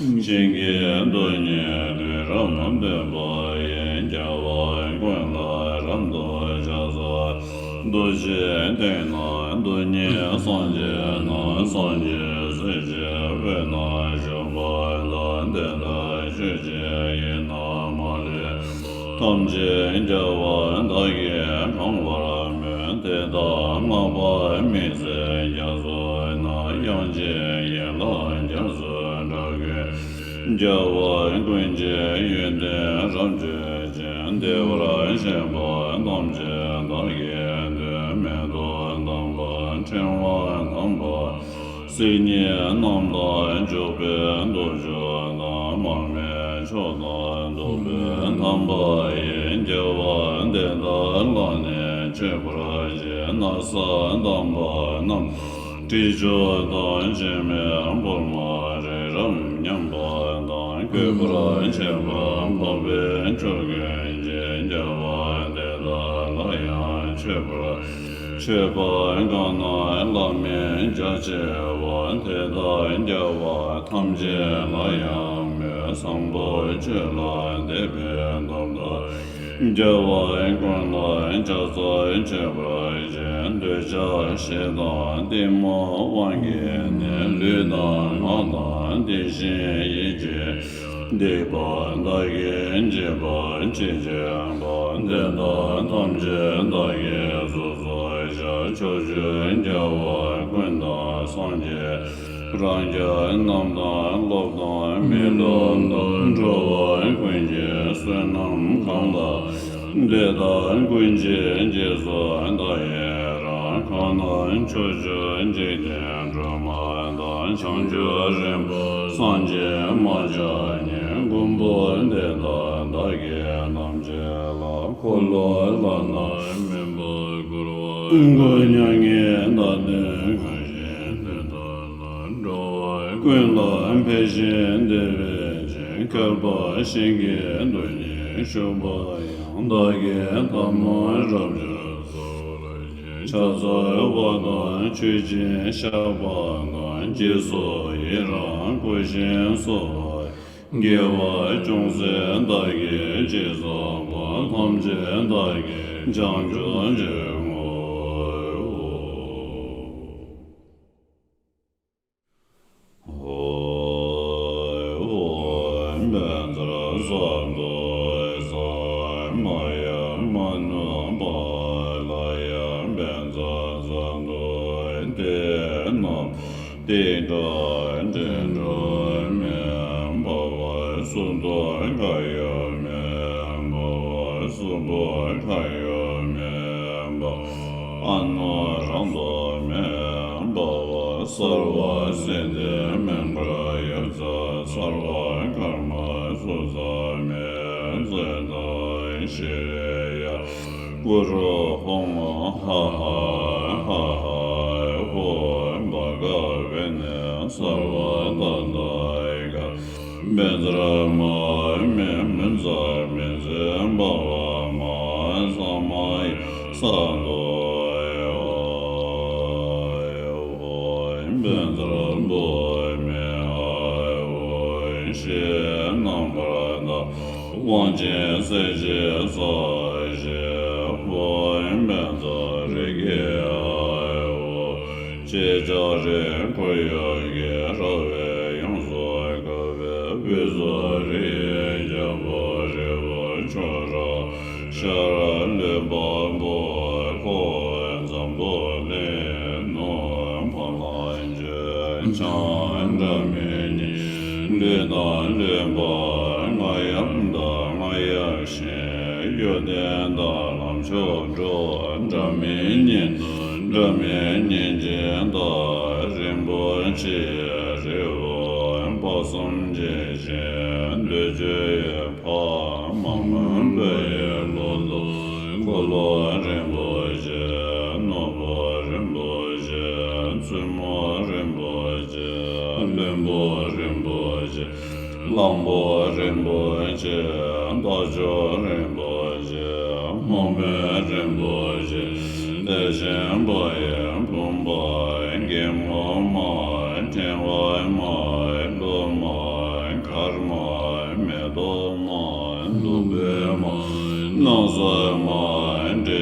Shingi Dunye Ram Bemba Yen Jawa Gwenla Ramdo Jaza Doje Dena Dunye Sanje Na Sanje Seje Vena Jamba Lan Dena Shuje Yena Male Tamje Jawa Dage Kangwara Men Teda Maba Mise Jazo Na Yanje Yela Jazo Jawa Gunje Yunde Ramje Jen Devra Shemba Namje Dage De Medo Namba Chenwa Namba Sinye Namba Jobe Dojo Namame Choda Dobe Namba Yen Jawa Deda Lane Chebra Je Nasa Namba Nam Tijo Dan Jeme Burma Ram Nyamba Dan Kubra Cheba Bobe Chogen Jen Java Deda Laya Chebra Cheba Gana Lame Jache Wan Teda Java Tamje Laya Me Sambo Chela Debe Damda Java Gana Jaza Chebra Jen Deja Shedan Dima Wange Luna Ana Dishin Yije Deba Dage Jeba Chije Ban Deda Tamje Dage Zuzo Choju Jawa Gwenda Sanje Ranja Namda Lobda Milon Jawa Gwinje Sunam Kanda Deda Gwinje Jezo Daye Kanan Choju Jiden Drama Dan Changju Rimbo Sanje Majani Gumbo Deda Dage Namje La Kolo Lana Mimbo Guru Nyange Dade Kajen Deda Lando Gwinla Peshin Deve Kalba Shinge Duni Shuba Yang Dage Tama Rabja Chazo Wadan Chujin Shabagan Jiso Yiran Gujin So Gewa Jungzen Dage Jiso Wan Tamjen Dage Jangzhen Jemo Benzra Zando Zar Maya Manu Balaya Benza Zando Denam Deda Dendra Mem Bava Sundo Kaya Mem Bava Sundo Kaya Mem Bava Anna Rando Mem Bava Sarva Sinde Membra Yaza Sarva Karma Suza Mem Zeda Shirya Guru Homa Ha Ha Ha Ho Baga Vene Sarva Dandaiga Bendra Ma Mem Menzar Menzem Bava Ma Samai Sando Bendra Boy Me Hai She Nambrana Wanje Seje Saje Boy Bendra Rege Ai Jare Koya Ge Rave Yongso Gave Bizarre Jabo Revo Chora Shara Leba Boy Ko Zambo Le No Palanje Chanda Meni Leda Leba Mayam Da Maya She Yoden Da Lam Cho Jo Jaminin Jaminin Jenda Rimbo Chi Revo Pasum Je Deje Pa Mamam Be Lolo Kolo Rimbo Je Novo Rimbo Je Tsumo Rimbo Je Lembo Rimbo Je Lambo Rimbo Je Dajo Rimbo Je Mome Rimbo Je Dejen Boye Pumba Gemo Ma Tenwa Ma Lo Ma man de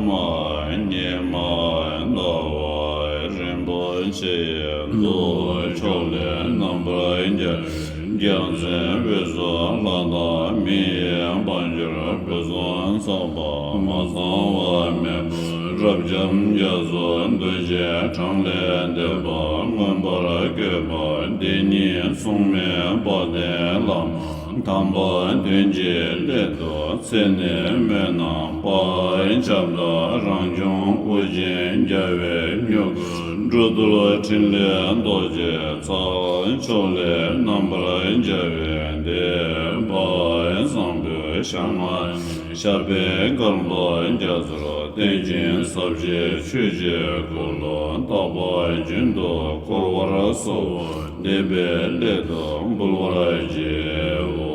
man ye man da wa rin bo che do chole nam bra inja gyang zhen be zo la da mi ban jra be zo sa ba ma sa wa me rab jam ya zo de je chang le de ba ngon ba ra ge ba de ni song me ba de la tam ba de je le do se ne me na ba cham da rang jong wo jin ja we myo ru du lo chin le do je ca cho le nam ba ja we de ba sam be shang ma sha be gong lo ja zro de jin sab je chu je ko lo da ba jin do ko wa ra so de be le do bul wa ra je wo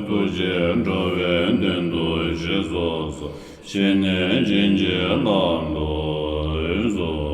du je ro we den do je zo so she ne jin je la lo zo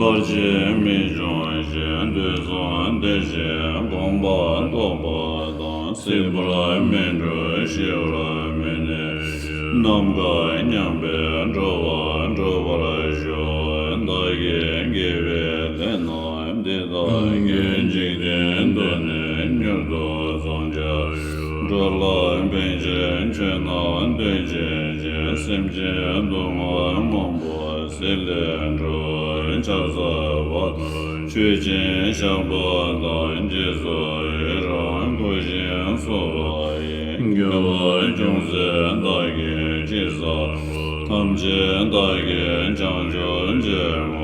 Barje mi zhong zhen de zong de zhen gong ba do ba Sibra Mendra Shira Mene Namga Nyambe Drova Drova Jo Dage Give Lenam Dida Genjin Done Nyurdo Zonja Drola Benjen Chenan Dejen Simjen Doma Mombo Silendro Chazavat 去见相波当解所让不见所言给我众生大言介绍他们见大言将就见我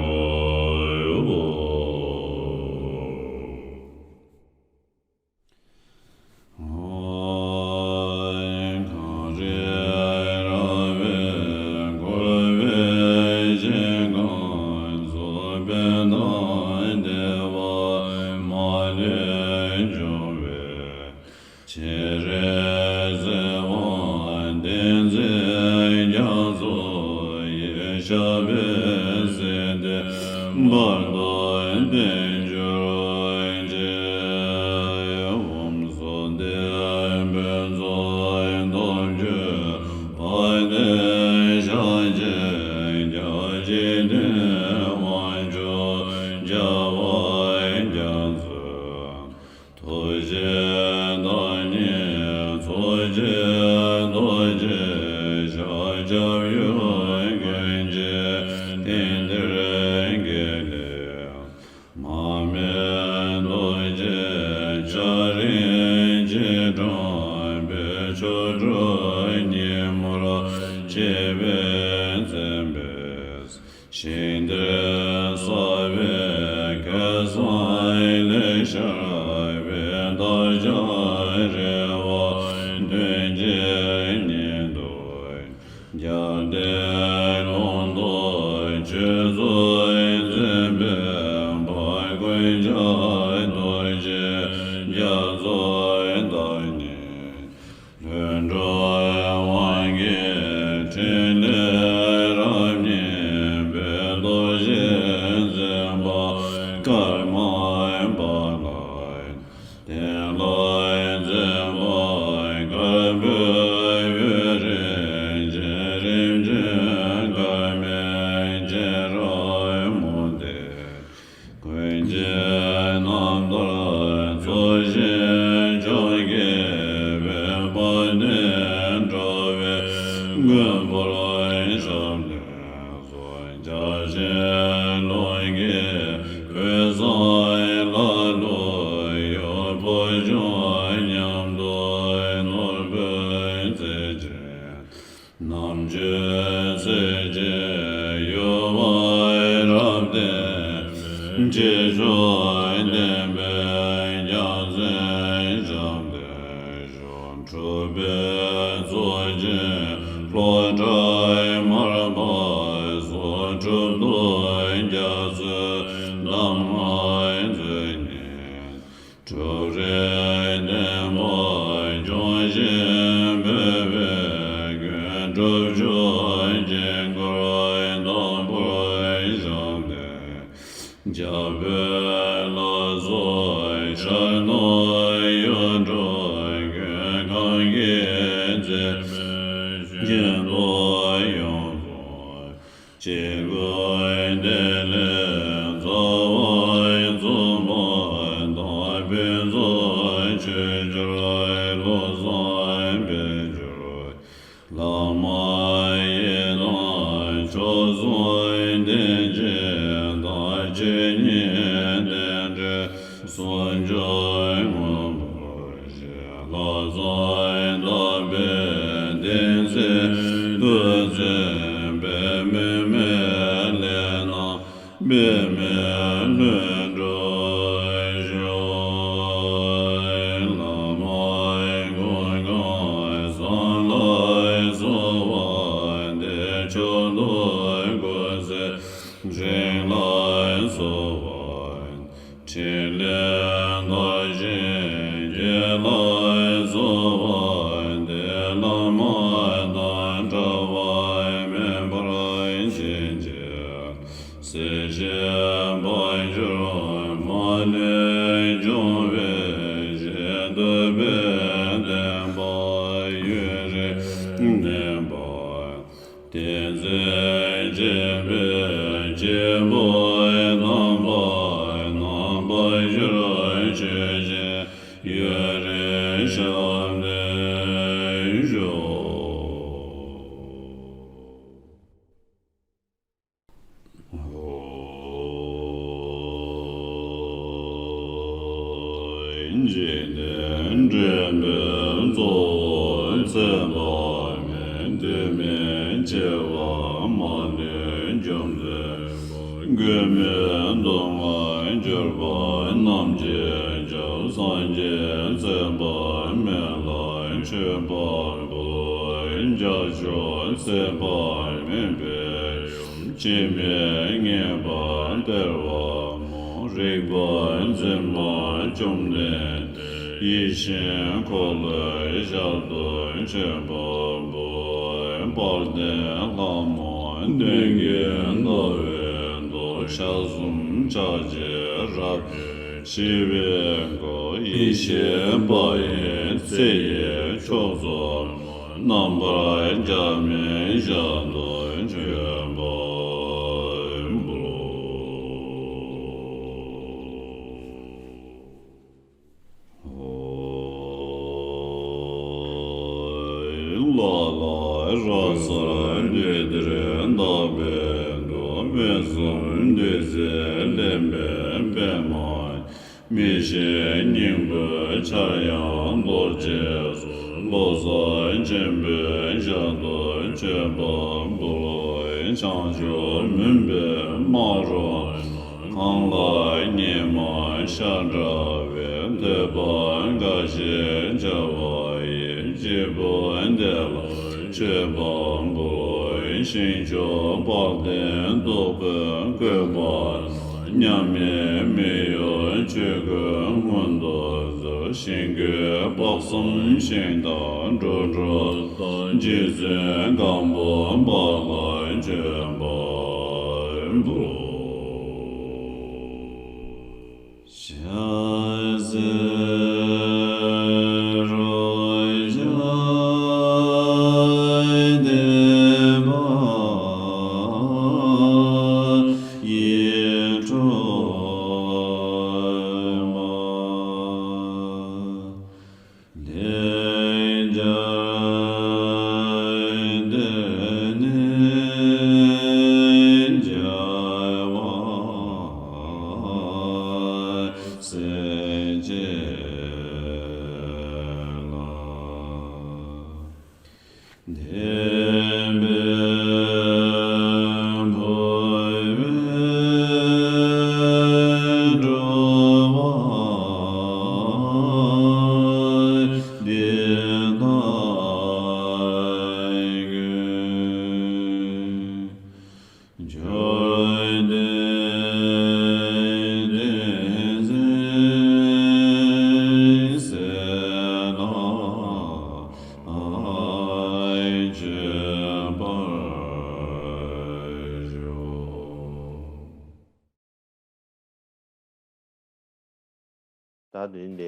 Se je boy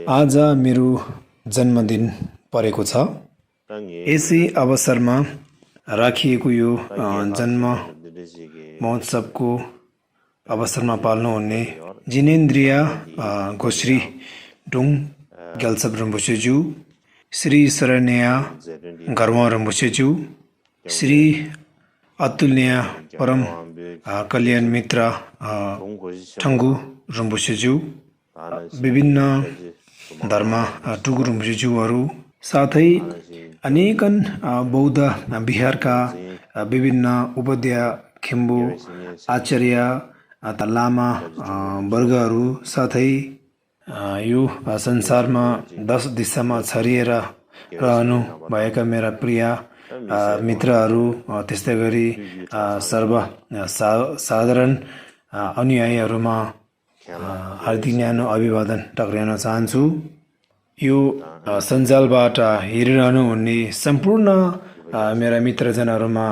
आज मेरो जन्मदिन परेको छ। यसै अवसरमा राखिएको यो जन्म महोत्सवको अवसरमा पाल्नुहुने जिनेन्द्रिय घोषरी डुङ ग्याल्सप रिम्पोछेज्यू, श्री शरण्य घरमा रिम्पोछेज्यू, श्री अतुल्य परम कल्याण मित्र ठङ्गु रिम्पोछेज्यू, विभिन्न धर्म टुगु रिम्पोछेज्यूहरू, साथै अनेकन बौद्ध बिहारका विभिन्न उपाध्याय खिम्बु आचार्य लामा वर्गहरू, साथै यो संसारमा 10 दिशामा छरिएर रहनु भएका मेरा प्रिय मित्रहरू, त्यस्तै गरी साधारण अनुयायीहरूमा हार्दिक न्यानो अभिवादन टक्र्याउन चाहन्छु। यो सञ्जालबाट हेरिरहनु हुने सम्पूर्ण मेरा मित्रजनहरूमा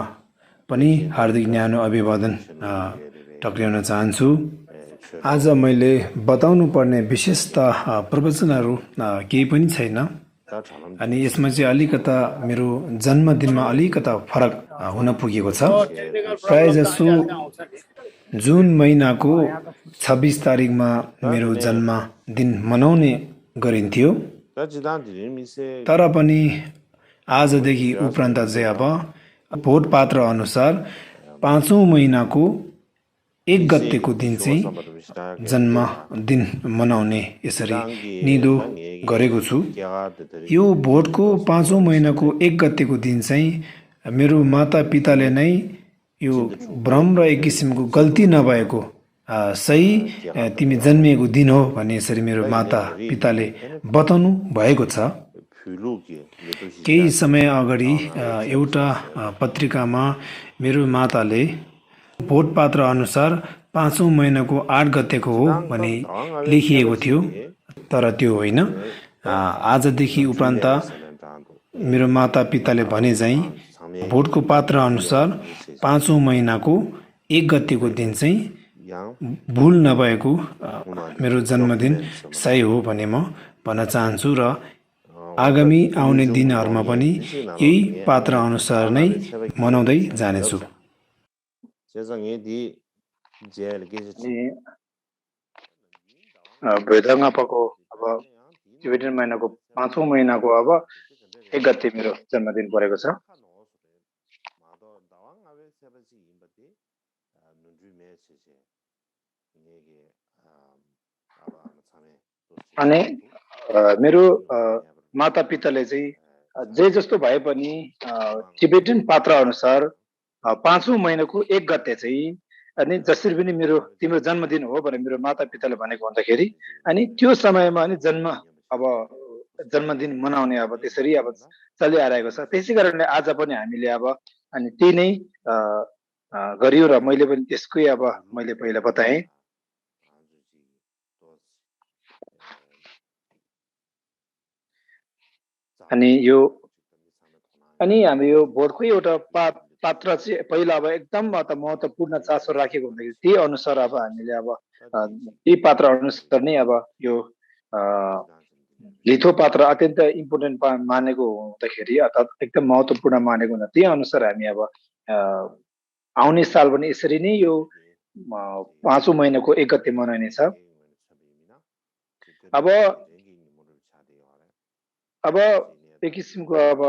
पनि हार्दिक न्यानो अभिवादन टक्र्याउन चाहन्छु। आज मैले बताउनु पर्ने विशेषता प्रवचनहरू केही पनि छैन। अनि यसमा चाहिँ अलिकता मेरो जन्मदिनमा अलिकता फरक हुन पुगेको छ। प्राय जसो जुन महिनाको 26 तारिकमा मेरो जन्मदिन मनाउने गरिन्थ्यो, तर पनि आजदेखि उपरान्त चाहिँ अब भोट पात्र अनुसार 5औं महिनाको 1 गतेको दिन चाहिँ जन्मदिन मनाउने यसरी निधो गरेको छु। यो भोटको 5औं महिनाको 1 गतेको दिन चाहिँ मेरो माता पिताले नै यो भ्रम र एक किसिमको गल्ती नभएको सही तिमी जन्मिएको दिन हो भन्ने यसरी मेरो माता पिताले बताउनु भएको छ। केही समय अगाडि एउटा पत्रिकामा मेरो माताले भोट पात्र अनुसार 5औं महिनाको 8 गतेको हो भनी लेखिएको थियो, तर त्यो होइन। आजदेखि उपरान्त मेरो माता पिताले भने चाहिँ भोटको पात्र अनुसार 5औं महिनाको 1 गतेको दिन चाहिँ भुल नभएको मेरो जन्मदिन सही हो भने म भन्न चाहन्छु र आगामी आउने दिनहरूमा पनि यही पात्र अनुसार नै मनाउँदै जानेछु। भेदाङ्गापाको अब टिबेटन महिनाको 5औं महिनाको अब 1 गते मेरो जन्मदिन परेको छ। अनि मेरो माता पिताले चाहिँ जे जस्तो भए पनि टिबेटन पात्र अनुसार 5औं महिनाको 1 गते चाहिँ अनि जसरी पनि मेरो तिम्रो जन्मदिन हो भनेर मेरो माता पिताले भनेको हुँदाखेरि अनि त्यो समयमा अनि जन्मदिन मनाउने अब त्यसरी अब चलिआएको छ। त्यसै कारणले आज पनि हामीले अब अनि त्यही नै गरियो र मैले पनि त्यसकै अब मैले पहिला बताएँ। अनि हामी यो भोटको एउटा पात्र चाहिँ पहिला अब एकदम महत्त्वपूर्ण चासो राखेको हुँदाखेरि त्यही अनुसार अब हामीले अब यही पात्र अनुसार नै अब यो लिथो पात्र अत्यन्त इम्पोर्टेन्ट मानेको हुँदाखेरि अर्थात् एकदम महत्त्वपूर्ण मानेको हुँदा त्यही अनुसार हामी अब आउने साल पनि यसरी नै यो 5औं महिनाको 1 गते मनाइने छ। अब एक किसिमको अब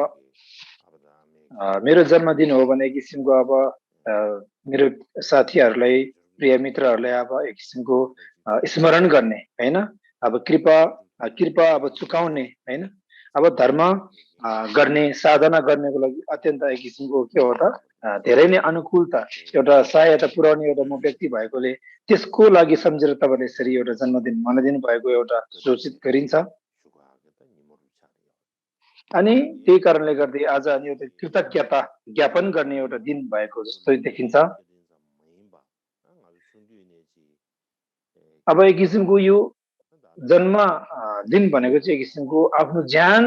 मेरो जन्मदिन हो भने एक किसिमको अब मेरो साथीहरूलाई प्रिय मित्रहरूलाई अब एक किसिमको स्मरण गर्ने हैन, अब कृपा अब चुकाउने हैन, अब धर्म गर्ने साधना गर्नेको लागि अत्यन्त एक किसिमको के हो त धेरै नै अनुकूलता एउटा सहायता पुर्याउने एउटा म व्यक्ति भएकोले त्यसको लागि सम्झेर तपाईले यसरी एउटा जन्मदिन मनाइदिनु भएको एउटा सूचित गरिन्छ। अनि त्यही कारणले गर्दै आज अनि एउटा कृतज्ञता ज्ञापन गर्ने एउटा दिन भएको जस्तो देखिन्छ। अब एक किसिमको यो जन्म दिन भनेको चाहिँ एक किसिमको आफ्नो ज्यान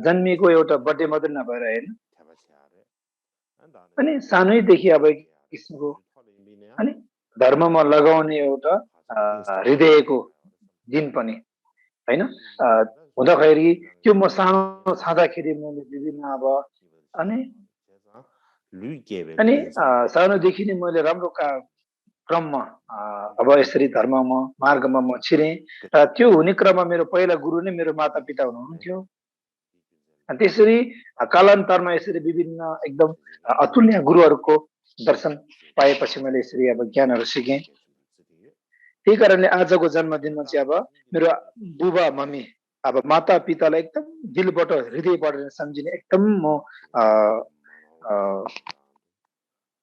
जन्मिएको एउटा बर्थडे मात्रै नभएर हैन, अनि सानैदेखि अब एक किसिमको अनि धर्ममा लगाउने एउटा हृदयको दिन पनि हैन हुँदाखेरि त्यो म सानो छँदाखेरि मैले विभिन्न अब अनि सानोदेखि नै मैले राम्रो क्रममा अब यसरी धर्ममा मार्गमा म छिरेँ र त्यो हुने क्रममा मेरो पहिला गुरु नै मेरो माता पिता हुनुहुन्थ्यो। त्यसरी कालान्तरमा यसरी विभिन्न एकदम अतुल्य गुरुहरूको दर्शन पाएपछि मैले यसरी अब ज्ञानहरू सिकेँ। त्यही कारणले आजको जन्मदिनमा चाहिँ अब मेरो बुबा मम्मी अब माता पितालाई एकदम दिलबाट हृदयबाट सम्झिने एकदम म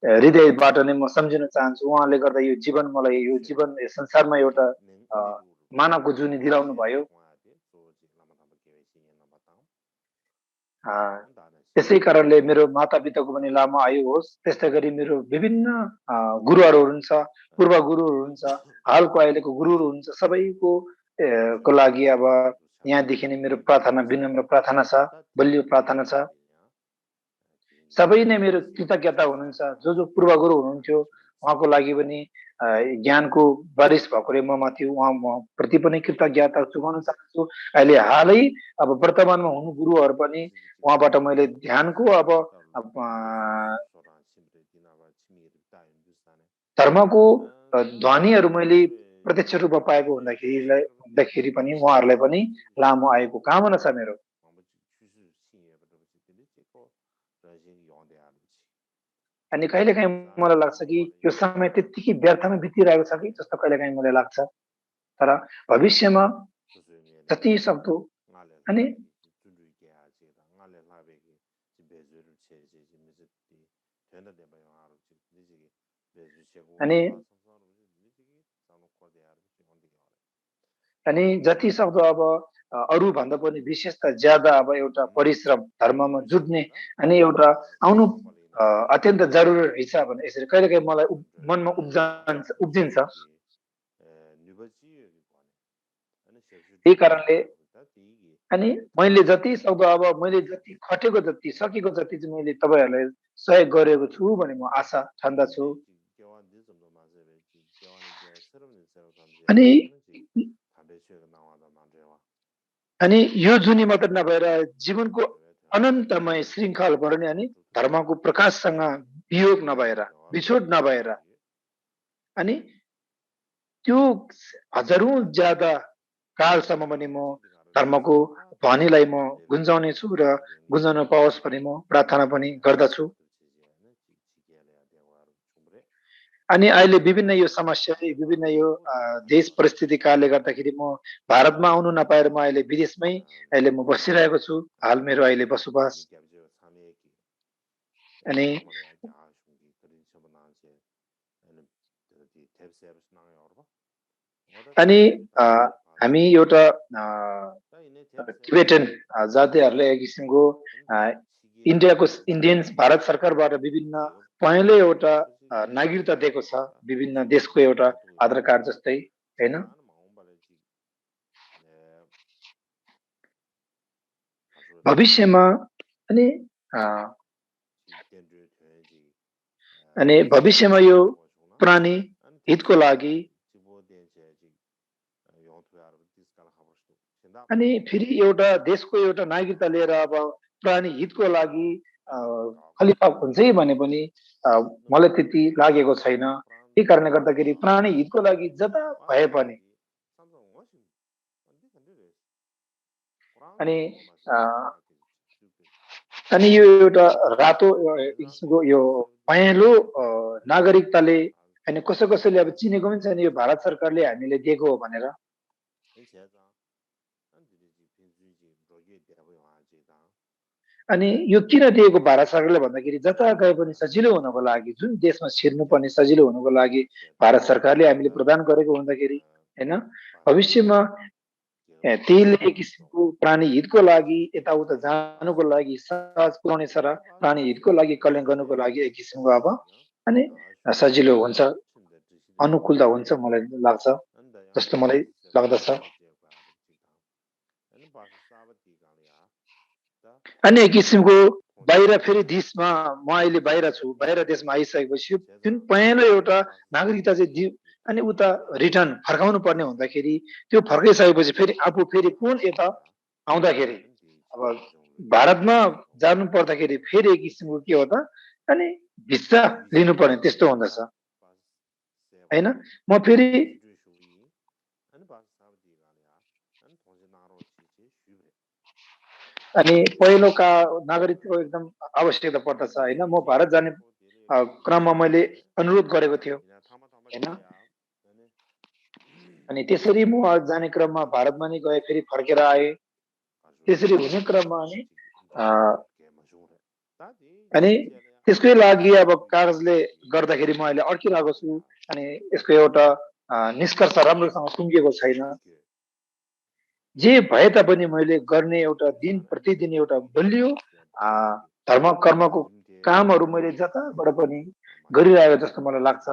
हृदयबाट नै म सम्झिन चाहन्छु। उहाँले गर्दा यो जीवन मलाई यो जीवन संसारमा एउटा मानवको जुनी दिलाउनु भयो। त्यसै कारणले मेरो माता पिताको पनि लामो आयु होस्। त्यस्तै गरी मेरो विभिन्न गुरुहरू हुनुहुन्छ, पूर्व गुरुहरू हुनुहुन्छ, हालको अहिलेको गुरुहरू हुनुहुन्छ, सबैको को लागि अब यहाँदेखि नै मेरो प्रार्थना विनम्र प्रार्थना छ, बलियो प्रार्थना छ। सबै नै मेरो कृतज्ञता हुनुहुन्छ। जो पूर्व गुरु हुनुहुन्थ्यो उहाँको लागि पनि ज्ञानको बारिस भएकोले म माथि म प्रति पनि कृतज्ञता चुकाउन चाहन्छु। अहिले हालै अब वर्तमानमा हुनु गुरुहरू पनि उहाँबाट मैले ध्यानको अब धर्मको ध्वनिहरू मैले प्रत्यक्ष रूपमा पाएको हुँदाखेरि पनि उहाँहरूलाई पनि लामो आएको कामना छ मेरो। अनि कहिलेकाहीँ मलाई लाग्छ कि यो समय त्यत्तिकै व्यर्थमा बितिरहेको छ कि जस्तो कहिलेकाहीँ मलाई लाग्छ। तर भविष्यमा जति सक्दो अनि अनि अनि जति सक्दो अब अरूभन्दा पनि विशेष त ज्यादा अब एउटा परिश्रम धर्ममा जुट्ने अनि एउटा आउनु अत्यन्त जरुरी रहेछ भने यसरी कहिलेकाहीँ मलाई मनमा उब्जिन्छ। त्यही कारणले अनि मैले जति सक्दो अब मैले जति खटेको जति सकेको जति चाहिँ मैले तपाईँहरूलाई सहयोग गरेको छु भन्ने म आशा ठान्दछु। अनि अनि यो जुनी मात्र नभएर जीवनको अनन्तमय श्रृङ्खला पर्ने अनि धर्मको प्रकाशसँग वियोग नभएर बिछोड नभएर अनि त्यो हजारौं ज्यादा कालसम्म पनि म धर्मको ध्वनिलाई म गुन्जाउने छु र गुन्जाउन पाओस् भन्ने म प्रार्थना पनि गर्दछु। अनि अहिले विभिन्न यो समस्या विभिन्न यो देश परिस्थिति कारणले गर्दाखेरि म भारतमा आउनु नपाएर म अहिले विदेशमै अहिले म बसिरहेको छु। हाल मेरो अहिले बसोबास अनि अनि हामी एउटा टिबेटन जातिहरूले एक किसिमको इन्डियाको इन्डियन भारत सरकारबाट विभिन्न पहेँलो एउटा नागरिकता दिएको छ विभिन्न देशको एउटा आधार कार्ड जस्तै हैन। भविष्यमा अनि भविष्यमा यो प्राणी हितको लागि अनि फेरि एउटा देशको एउटा नागरिकता लिएर अब प्राणी हितको लागि खलिफा हुन्छ भने पनि मलाई त्यति लागेको छैन। त्यही कारणले गर्दाखेरि प्राणी हितको लागि जता भए पनि अनि यो एउटा रातो किसिमको यो पहेँलो नागरिकताले अनि कसैले अब चिनेको पनि छैन यो भारत सरकारले हामीले दिएको हो भनेर। अनि यो किन दिएको भारत सरकारले भन्दाखेरि जता गए पनि सजिलो हुनको लागि जुन देशमा छिर्नु पर्ने सजिलो हुनको लागि भारत सरकारले हामीले प्रदान गरेको हुँदाखेरि हैन भविष्यमा त्यसले एक किसिमको प्राणी हितको लागि यताउता जानुको लागि सहज पुर्याउनेछ र प्राणी हितको लागि कल्याण गर्नुको लागि एक किसिमको अब अनि सजिलो हुन्छ अनुकूलता हुन्छ मलाई लाग्छ जस्तो मलाई लाग्दछ। अनि एक किसिमको बाहिर फेरि देशमा म अहिले बाहिर छु बाहिर देशमा आइसकेपछि जुन पहेँलो एउटा नागरिकता चाहिँ अनि उता रिटर्न फर्काउनु पर्ने हुँदाखेरि त्यो फर्काइसकेपछि फेरि आफू फेरि कुन यता आउँदाखेरि अब भारतमा जानु पर्दाखेरि फेरि एक किसिमको के हो त अनि भिसा लिनुपर्ने त्यस्तो हुँदछ हैन। म फेरि अनि पहिलोका नागरिकको एकदम आवश्यकता पर्दछ हैन। म भारत जाने क्रममा मैले अनुरोध गरेको थियो हैन। अनि त्यसरी म जाने क्रममा भारतमा नै गए फेरि फर्केर आए त्यसरी हुने क्रममा अनि त्यसकै लागि अब कागजले गर्दाखेरि म अहिले अड्किरहेको छु अनि यसको एउटा निष्कर्ष राम्रोसँग सुङ्गिएको छैन। जे भए तापनि मैले गर्ने एउटा दिन प्रतिदिन एउटा बलियो धर्म कर्मको कामहरू मैले जताबाट पनि गरिरहेको जस्तो मलाई लाग्छ।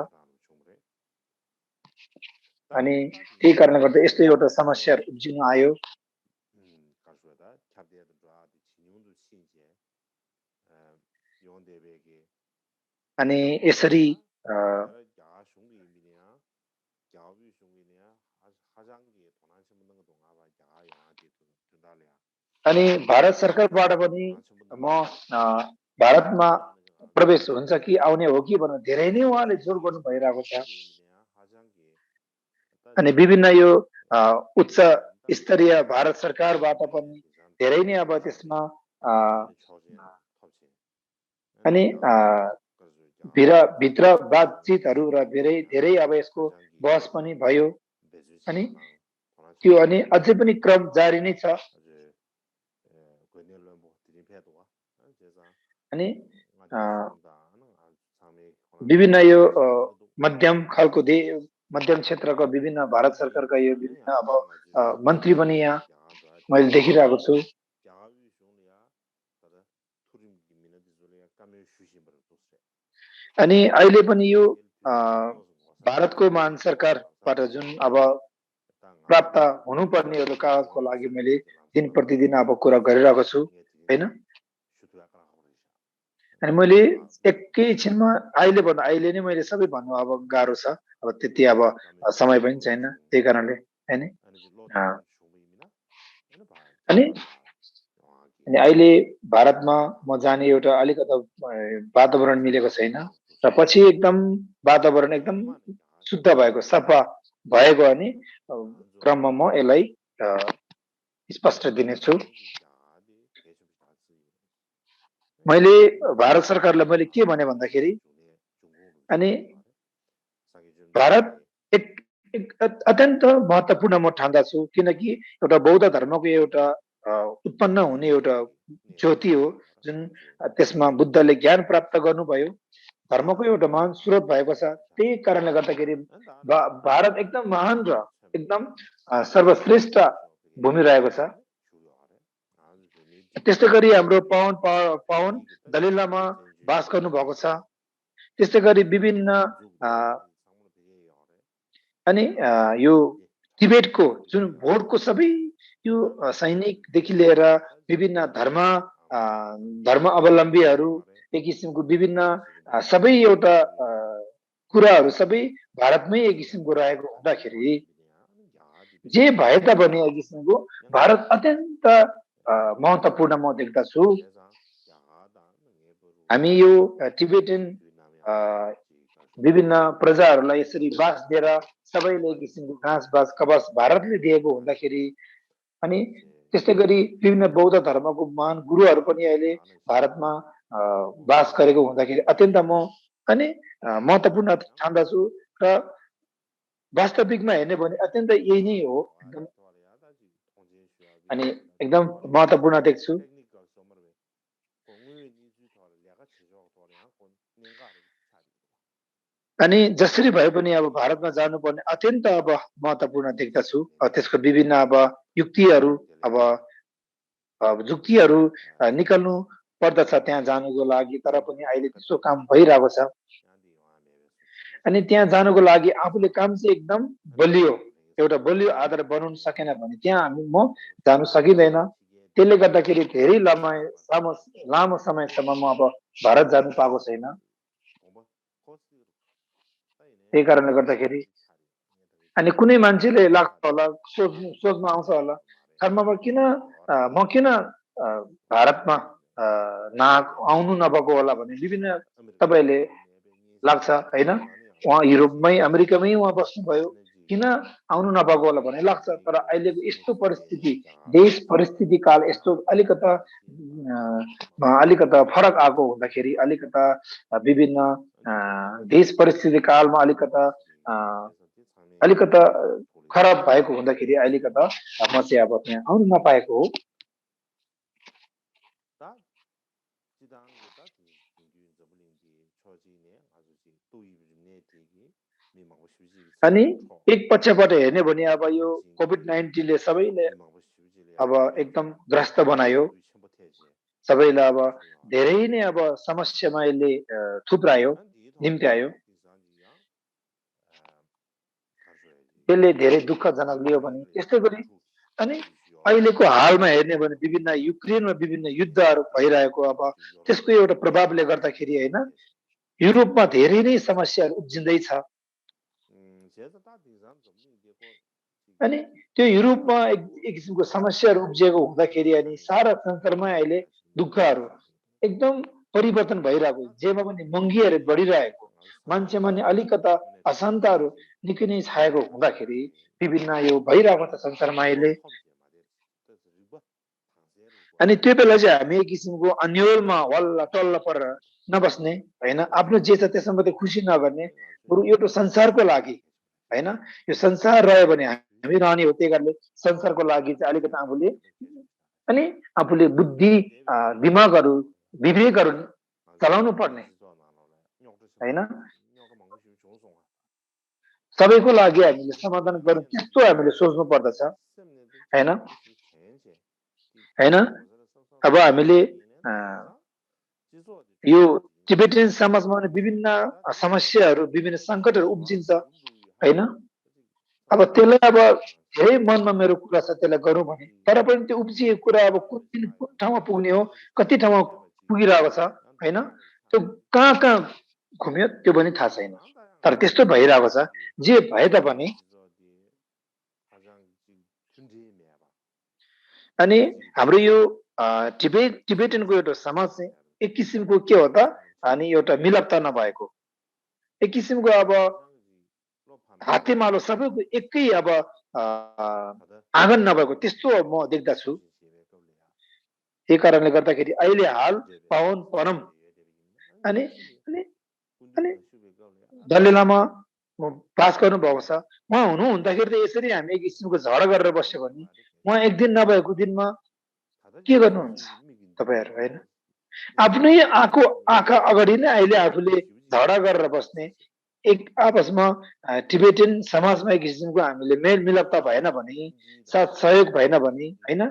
अनि त्यही कारणले गर्दा यस्तो एउटा समस्याहरू उब्जिनु आयो। अनि यसरी अनि भारत सरकारबाट पनि म भारतमा प्रवेश हुन्छ कि आउने हो कि भनेर धेरै नै उहाँले जोड गर्नु भइरहेको छ। अनि विभिन्न यो उच्च स्तरीय भारत सरकारबाट पनि धेरै नै अब त्यसमा अनि भित्र बातचितहरू र धेरै अब यसको बहस पनि भयो। अनि त्यो अनि अझै पनि क्रम जारी नै छ। अनि विभिन्न यो मध्यम क्षेत्रको विभिन्न भारत सरकारका यो विभिन्न अब मन्त्री पनि यहाँ मैले देखिरहेको छु। अनि अहिले पनि यो भारतको महान सरकारबाट जुन अब प्राप्त हुनुपर्ने एउटा कागजको लागि मैले दिन प्रतिदिन अब कुरा गरिरहेको छु हैन। अनि मैले एकैछिनमा अहिले नै मैले सबै भन्नु अब गाह्रो छ, अब त्यति अब समय पनि छैन, त्यही कारणले हैन। अनि अहिले भारतमा म जाने एउटा अलिकति वातावरण मिलेको छैन र पछि एकदम वातावरण एकदम शुद्ध भएको सफा भएको अनि क्रममा म यसलाई स्पष्ट दिनेछु। मैले भारत सरकारलाई मैले के भने भन्दाखेरि अनि भारत एक अत्यन्त महत्त्वपूर्ण म ठान्दछु, किनकि एउटा बौद्ध धर्मको एउटा उत्पन्न हुने एउटा ज्योति हो जुन त्यसमा बुद्धले ज्ञान प्राप्त गर्नुभयो, धर्मको एउटा महान स्रोत भएको छ। त्यही कारणले गर्दाखेरि भारत एकदम महान र एकदम सर्वश्रेष्ठ भूमि रहेको छ। त्यस्तै गरी हाम्रो पावन दलाई लामा बास गर्नु भएको छ। त्यस्तै गरी विभिन्न अनि यो तिब्बतको जुन भोटको सबै यो सैनिकदेखि लिएर विभिन्न धर्म अवलम्बीहरू एक किसिमको विभिन्न सबै एउटा कुराहरू सबै भारतमै एक किसिमको रहेको हुँदाखेरि जे भए तापनि एक किसिमको भारत अत्यन्त महत्त्वपूर्ण म देख्दछु। हामी यो टिबेटन विभिन्न प्रजाहरूलाई यसरी बास दिएर सबैले एक किसिमको घाँस कवच भारतले दिएको हुँदाखेरि अनि त्यस्तै गरी विभिन्न बौद्ध धर्मको महान गुरुहरू पनि अहिले भारतमा बास गरेको हुँदाखेरि अत्यन्त म अनि महत्त्वपूर्ण ठान्दछु र वास्तविकमा हेर्ने भने अत्यन्त यही नै हो अनि एकदम महत्त्वपूर्ण देख्छु। अनि जसरी भए पनि अब भारतमा जानुपर्ने अत्यन्त अब महत्त्वपूर्ण देख्दछु। त्यसको विभिन्न अब युक्तिहरू निकाल्नु पर्दछ त्यहाँ जानुको लागि, तर पनि अहिले त्यसो काम भइरहेको छ। अनि त्यहाँ जानुको लागि आफूले काम चाहिँ एकदम एउटा बलियो आधार बनाउन सकेन भने त्यहाँ म जानु सकिँदैन। त्यसले गर्दाखेरि धेरै लामो समयसम्म म अब भारत जानु पाएको छैन। त्यही कारणले गर्दाखेरि अनि कुनै मान्छेले लाग्छ होला, सोचमा आउँछ होला, कर्ममा म किन भारतमा आउनु नभएको होला भने विभिन्न तपाईँले लाग्छ हैन। उहाँ युरोपमै अमेरिकामै उहाँ बस्नुभयो, किन आउनु नभएको होला भन्ने लाग्छ। तर अहिलेको यस्तो परिस्थिति, देश परिस्थिति काल यस्तो अलिकता फरक आएको हुँदाखेरि अलिकता विभिन्न देश परिस्थिति कालमा अलिकता खराब भएको हुँदाखेरि अलिकता म चाहिँ अब त्यहाँ आउनु नपाएको हो। अनि एक पक्षबाट हेर्ने भने अब यो कोभिड-19ले सबैले अब एकदम ग्रस्त बनायो, सबैलाई अब धेरै नै अब समस्यामा यसले थुप्रायो, निम्त्यायो। त्यसले धेरै दुःखजनक लियो भने त्यस्तै गरी अनि अहिलेको हालमा हेर्ने भने विभिन्न युक्रेनमा विभिन्न युद्धहरू भइरहेको अब त्यसको एउटा प्रभावले गर्दाखेरि हैन युरोपमा धेरै नै समस्याहरू उब्जिँदैछ। अनि त्यो युरोपमा एक किसिमको समस्याहरू उब्जिएको हुँदाखेरि अनि सारा संसारमा अहिले दुःखहरू एकदम परिवर्तन भइरहेको, जेमा पनि महँगीहरू बढिरहेको, मान्छेमा नि अलिकता अशान्तहरू निकै नै छाएको हुँदाखेरि विभिन्न यो भइरहेको छ संसारमा अहिले। अनि त्यो बेला चाहिँ हामी एक किसिमको अन्यलमा वल्ल टल्ल परेर नबस्ने होइन, आफ्नो जे छ त्यसमा मात्रै खुसी नगर्ने, बरु एउटा संसारको लागि होइन, यो संसार रह्यो भने हामी रहने हो, त्यही कारणले संसारको लागि चाहिँ अलिकति आफूले अनि आफूले बुद्धि दिमागहरू विवेकहरू चलाउनु पर्ने होइन, सबैको लागि हामीले समाधान गर्नु त्यस्तो हामीले सोच्नु पर्दछ होइन होइन। अब हामीले यो टिबेटियन समाजमा पनि विभिन्न समस्याहरू विभिन्न सङ्कटहरू उब्जिन्छ होइन। अब त्यसलाई अब धेरै मनमा मेरो कुरा छ त्यसलाई गरौँ भने, तर पनि त्यो उब्जिएको कुरा अब कुन दिन कुन ठाउँमा पुग्ने हो, कति ठाउँमा पुगिरहेको छ होइन, त्यो कहाँ कहाँ घुम्यो त्यो पनि थाहा छैन, तर त्यस्तो भइरहेको छ। जे भए तापनि अनि हाम्रो यो टिबेटनको एउटा समाज चाहिँ एक किसिमको के हो त, अनि एउटा मिलपता नभएको, एक किसिमको अब हातेमालो सबैको एकै अब आँगन नभएको त्यस्तो म देख्दछु। त्यही कारणले गर्दाखेरि अहिले हाल पावन परम अनि अनि अनि दलाई लामा पास गर्नुभएको छ, उहाँ हुनुहुँदाखेरि त यसरी हामी एक किसिमको झगडा गरेर बस्यो भने उहाँ एक दिन नभएको दिनमा के गर्नुहुन्छ तपाईँहरू होइन। आफ्नै आँखा अगाडि नै अहिले आफूले झगडा गरेर बस्ने, एक आपसमा टिबेटियन समाजमा एक किसिमको हामीले मेलमिलापता भएन भने, साथ सहयोग भएन भने होइन,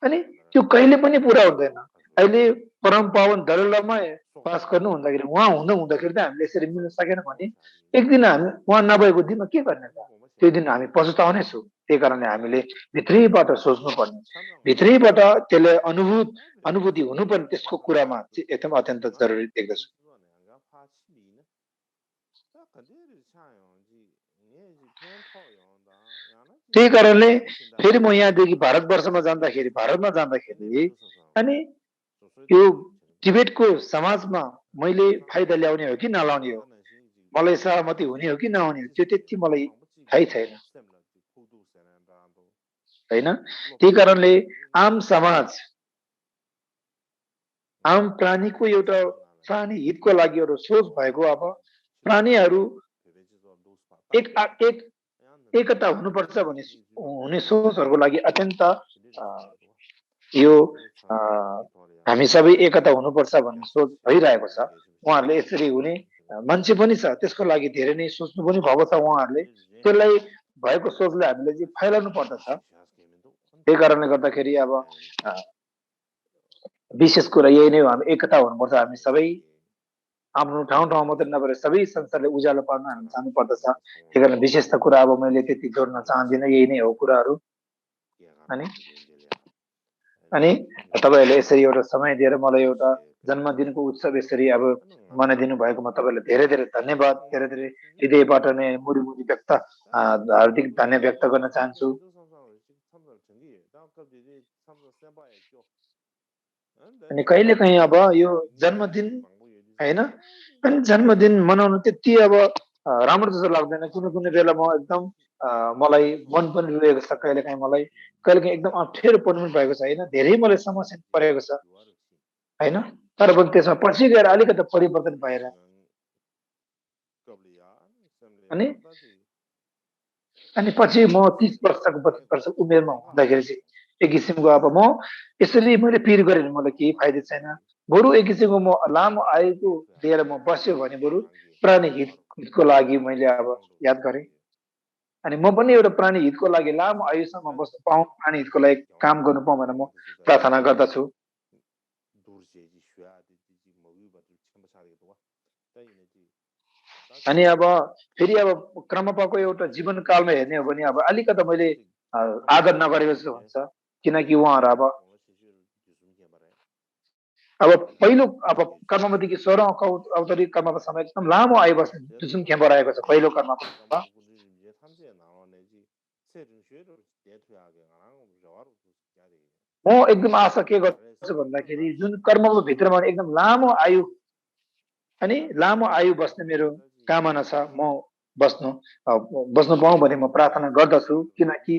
अनि त्यो कहिले पनि पुरा हुँदैन। अहिले परम पावन दलाई लामा पास गर्नु हुँदाखेरि उहाँ हुँदाखेरि त हामीले यसरी मिल्न सकेन भने एक दिन हामी उहाँ नभएको दिनमा के गर्ने त, त्यो दिन हामी पछुताउने छौँ। त्यही कारणले हामीले भित्रैबाट सोच्नु पर्ने, भित्रैबाट त्यसले अनुभूति हुनुपर्ने, त्यसको कुरामा एकदम अत्यन्त जरुरी देख्दछु। त्यही कारणले फेरि म यहाँदेखि भारतवर्षमा जाँदाखेरि, भारतमा जाँदाखेरि अनि यो टिबेटको समाजमा मैले फाइदा ल्याउने हो कि नलाउने हो, मलाई सहमति हुने हो कि नहुने हो, त्यो त्यति मलाई थाहै छैन होइन। त्यही कारणले आम समाज, आम प्राणीको एउटा प्राणी हितको लागि एउटा सोच भएको, अब प्राणीहरू एकता हुनुपर्छ भन्ने हुने सोचहरूको लागि अत्यन्त यो हामी सबै एकता हुनुपर्छ भन्ने सोच भइरहेको छ। उहाँहरूले यसरी हुने मान्छे पनि छ, त्यसको लागि धेरै नै सोच्नु पनि भएको छ उहाँहरूले, त्यसलाई भएको सोचलाई हामीले चाहिँ फैलाउनु पर्दछ। त्यही कारणले गर्दाखेरि अब विशेष कुरा यही नै हो, हामी एकता हुनुपर्छ। हामी सबै आफ्नो ठाउँ मात्रै नभएर सबै संसारले उज्यालो पार्न हामी चाहनु पर्दछ। त्यही कारण विशेष त कुरा अब मैले त्यति जोड्न चाहदिनँ, यही नै हो कुराहरू। अनि तपाईँहरूले यसरी एउटा समय दिएर मलाई एउटा जन्मदिनको उत्सव यसरी अब मनाइदिनु भएकोमा तपाईँलाई धेरै धेरै धन्यवाद, धेरै धेरै हृदयबाट नै मुरी व्यक्त हार्दिक धन्यवाद व्यक्त गर्न चाहन्छु। अनि कहिले काहीँ अब यो जन्मदिन होइन, अनि जन्मदिन मनाउनु त्यति अब राम्रो जस्तो लाग्दैन। कुनै बेला म एकदम मलाई मन पनि रुएको छ, कहिले काहीँ एकदम अप्ठ्यारो पर्नु पनि भएको छ होइन, धेरै मलाई समस्या परेको छ होइन, तर पनि त्यसमा पछि गएर अलिकति परिवर्तन भएर अनि पछि म 30 वर्षको 32 वर्षको उमेरमा हुँदाखेरि चाहिँ एक किसिमको अब म यसरी मैले पिर गरेँ भने मलाई केही फाइदा छैन, बरु एक किसिमको म लामो आयुको लिएर म बस्यो भने बरु प्राणी हितको लागि मैले अब याद गरेँ। अनि म पनि एउटा प्राणी हितको लागि लामो आयुसम्म बस्न पाऊँ, प्राणी हितको लागि काम गर्नु पाऊँ भनेर म प्रार्थना गर्दछु। अनि अब फेरि अब क्रमपाको एउटा जीवनकालमा हेर्ने हो भने अब अलिकति मैले आदर नगरेको जस्तो हुन्छ, किनकि उहाँहरू अब पहिलो अब कर्मदेखि 16औं अवतरी कर्मको समय एकदम लामो आयु बस्ने जुन खेम्बा रहेको छ पहिलो कर्ममा, म एकदम आशा के गर्छु भन्दाखेरि जुन कर्मको भित्रमा एकदम लामो आयु अनि लामो आयु बस्ने मेरो कामना छ। म बस्नु बस्नु पाऊँ भने म प्रार्थना गर्दछु, किनकि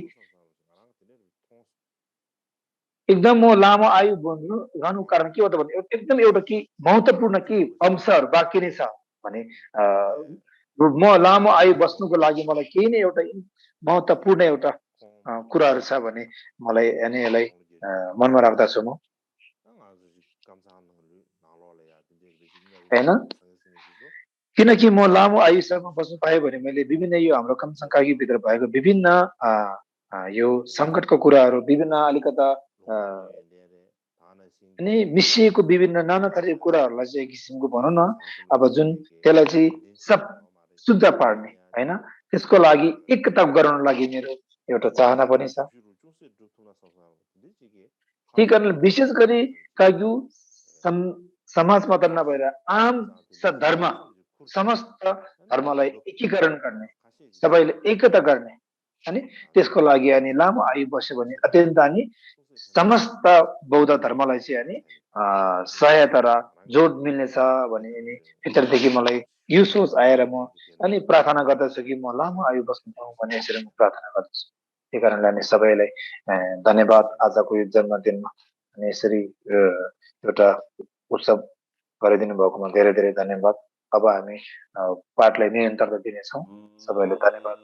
एकदम म लामो आयु रहनुको कारण के हो त भने एकदम एउटा के महत्त्वपूर्ण के अंशहरू बाँकी नै छ भने अ, म लामो आयु बस्नुको लागि मलाई केही न एउटा महत्त्वपूर्ण एउटा कुराहरू छ भने मलाई अनि यसलाई मनमा राख्दछु म, होइन? किनकि म लामो आयुसम्म बस्नु पाएँ भने मैले विभिन्न यो हाम्रो भित्र भएको विभिन्न यो सङ्कटको कुराहरू, विभिन्न अलिकता अ, अनि मिसिएको विभिन्न नाना थरीको कुराहरूलाई चाहिँ एक किसिमको भनौँ न, अब जुन त्यसलाई चाहिँ सब शुद्ध पार्ने, होइन? त्यसको लागि एकता गराउनको लागि मेरो एउटा चाहना पनि छ। त्यही कारण विशेष गरी कायु समाजमा त नभएर आम धर्म समस्त धर्मलाई एकीकरण गर्ने, सबैले एकता गर्ने अनि त्यसको लागि अनि लामो आयु बस्यो भने अत्यन्त अनि समस्त बौद्ध धर्मलाई चाहिँ अनि सहायता र जोड मिल्नेछ भने अनि भित्रदेखि मलाई यो सोच आएर म अनि प्रार्थना गर्दछु कि म लामो आयु बस्न पाऊँ भन्ने यसरी म प्रार्थना गर्दछु। त्यही कारणले अनि सबैलाई धन्यवाद आजको यो जन्मदिनमा अनि यसरी एउटा उत्सव गरिदिनु भएकोमा धेरै धेरै धन्यवाद। अब हामी पाठलाई निरन्तरता दिनेछौँ। सबैलाई धन्यवाद।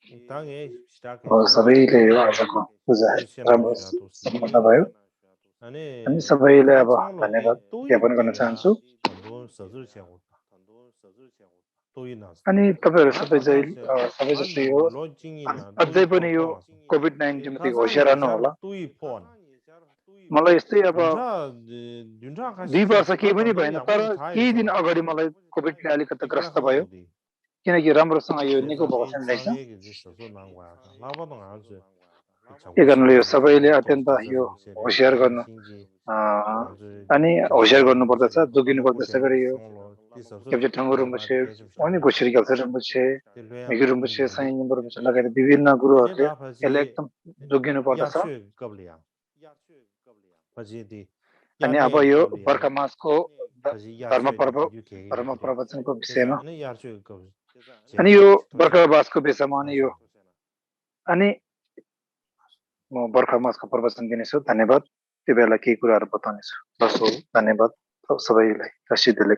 디 अब सबैले यो आजको पूजा राम्रो सम्पन्न भयो अनि सबैले अब धन्यवाद ज्ञापन गर्न चाहन्छु अनि तपाईहरु सबै जस्तो यो अझै पनि यो कोभिड-19 मा होशियार रहनु होला मलाई यस्तै अब 2 वर्ष केही पनि भएन तर केही दिन अगाडि मलाई कोभिडले अलिकति ग्रस्त भयो किनकि राम्रोसँग यो निको भएको छैन रहेछ त्यही कारणले यो सबैले अत्यन्त यो होशियार गर्नु अनि होशियार गर्नुपर्दछ जोगिनु पर्दछ गरी यो केप्चे ठङ्गु रुम्बुछे अनि गोसिरी केल्छ रुम्बुछे मिगु रुम्बुछे साइन नम्बर रुम्बुछे लगायत विभिन्न गुरुहरूले यसलाई एकदम जोगिनु पर्दछ अनि अब यो बर्खा मासको धर्म प्रवचनको विषयमा अनि यो बर्खा मासको विषयमा अनि म बर्खा मासको प्रवचन दिनेछु धन्यवाद त्यो बेला केही कुराहरू बताउनेछु बस हो धन्यवाद सबैलाई रसिदले